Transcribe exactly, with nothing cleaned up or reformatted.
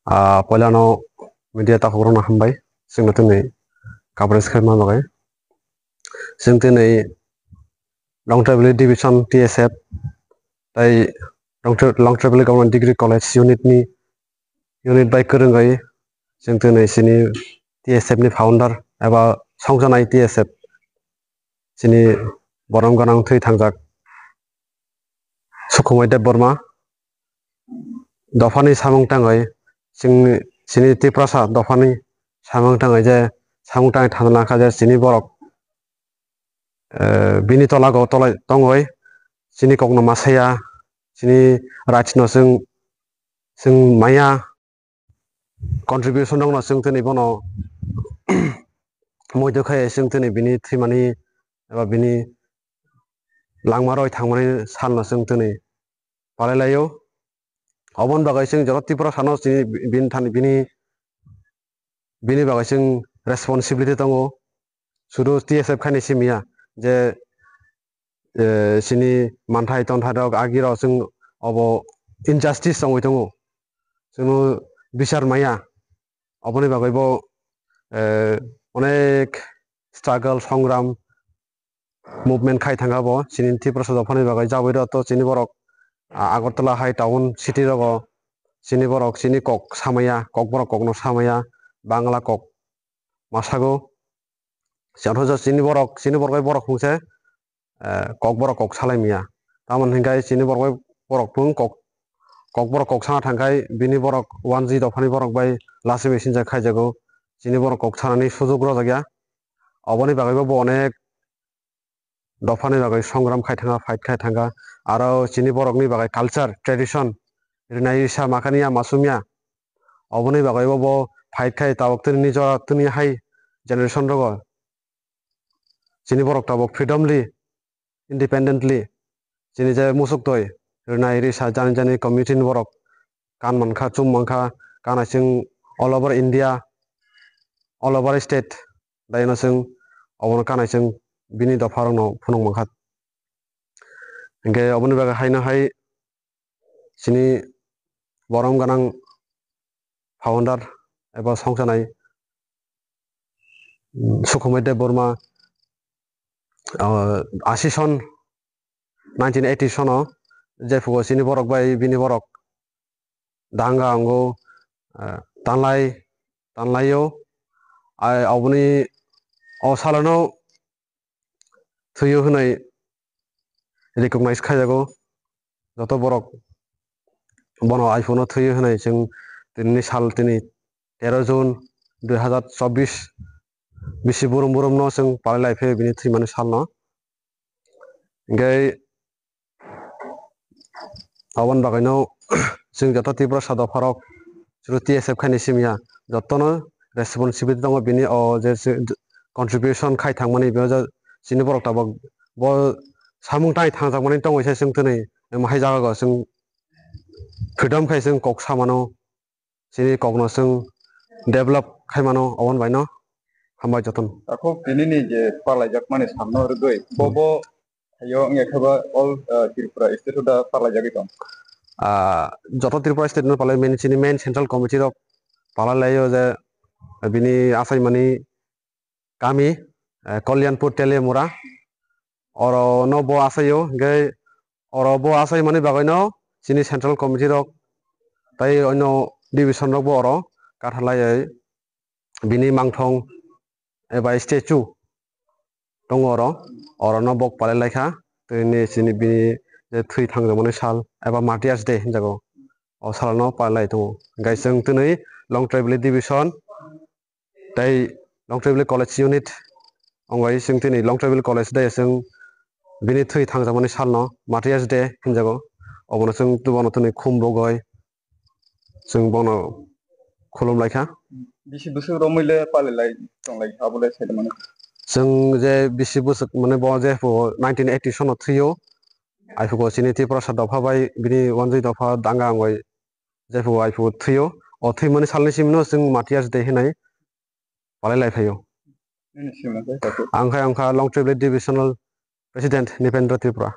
Ah, poilano media takhuk rokno hambai, chwngno tini coverage khaima bagwi. Chwng tini Longthaibili Division T S F tei Longtha-, Longthaibili Government Degree College unit ni, unit bai kwrwngwi chwng tini chini T S F ni founder eba songjanai T S F chini borom gwnang thwi thangjak Sukhumai Debbarma dophani samung tangwi chwngni, chini Tiprasa dophani samung tangwi je samung tangwi thangna kha je chini borok, eh, bini tolago tolai tongwi chini kokno ma saya, chini rights no chwng, chwng maya, contribution rokno chwng tini bono muitu khai chwng tini bini thwimani eba bini langma roi thangmani salno chwng tini palai laio. Oboni bagwi chwng joto Tiprasano chini bini thani bini, bini bagwi chwng responsibility tongo. Sudu T S F khaini simi ya je, eh, chini manthai tonthai rok agi rok chwng obo injustice wngwi tongo. Chwngno bichar maya. Oboni bagwi bo, eh, onek struggle, songram, movement khai thangkha bo chini Tiprasa dophani bagwi. Jabwi rok to chini borok, ah, Agartala hai town city rogo chini borok chini kok samaya, kokborok kokno samaya, Bangla kok ma sago. Chini borok, chini borok bai borok hwnse, eh, kokborok kok salai maya. Tamoni hwnkhai chini borok bai borok phung kok, kokborok kok sana thangkhai bini borok one G dophani borok bai lachi bai sinjak khaijago. Chini borok kok sanani sujok rojak ya. Oboni bagwi bo, bo onek dophani bagwi songram khai thangkha, fight khai thangkha. Aro chini borokni bagwi culture, tradition, rinai risa makhaniya masumya. Oboni bagwi bo, bo fight khai tabuk tini jora tini hai generation rogo. Chini borok tabuk freedomly, independently, chini je musuk toi, rinai risa jani jani community ni borok kan mankha, chum mankha, kanai chwng all over India, all over state, daino chwng obono kanai chwng bini dopha rokno phunuk mankha. Hinkhe oboni bagwi haino hai chini borom gwnang founder eba songchanai, mm, Sukhumai Debbarma, ah, ashi son, nineteen eighty sono jephugo chini borok bai bini borok danga wngo, ah, tanlai, tanlaio. Ai oboni o salono thwiyo hwnwi recognize khaijago. Joto borok bono iPhone-o thwiyo hwnwi chwng tinini sal tini tero June dui hazar chobbish bisi burum burumno chwng palai lai phaiyo bini thwimani salno. Hinkhe aboni bagwino chwng joto Tiprasa dopharok chwng T S F khaini simiya jotono responsibility tongo bini o je se contribution khai thangmani bini o je chini borok tabuk bo samung tai thangjakmani tongwi se chwng tini emo hai jaga o chwng freedom khai chwng kok samano. Chini kokno chwng develop khai mano, oboni baino hambai jotono. Takhuk tinini je parlaijakmani salno rwgwi, bo, hmm, bo thaio wngya khe ba all, uh, Tripura state o da parlaijagwi tong? Ah, joto Tripura state no palai, main, chini main central committee rok palai laio je bini achaimani kami, eh, Kalyanpur Teliamura. Oro no bo achaio, hinkhe oro bo achaimani bagwino chini central committee rok tei onno division rok bo oro kathalaiwi bini mangthong eba statue tongo oro, oro no bok palai laikha, tei chini bini je thwi thangjakmani sal eba Martyrs Day hinjago, o salno palai tongo. Hinkhe chwng tini Longthaibili division tei Longthaibili College Unit wngwi chwng tini Longthaibili College de chwng bini thwi thangjakmani salno Martyrs Day hinjago. Obono chwng bono tini khum bogwi chwng bono khulum laikha. Bisi bwswk romwi le palai lai tong lai kha, abo le sai mano. Chwng je bisi bwswk mane bo je nineteen eighty sono thwio. Aiphugo chini Tiprasa dopha bai bini wanjwi dopha danga wngwi jephugo aiphugo thwio. O thwimani salni simino chwng Martyrs Day hinwi palai lai phaio. Nini simung khe kaisa. Ang khe wngkha Longthaibili Divisional President Nipendra Tripura.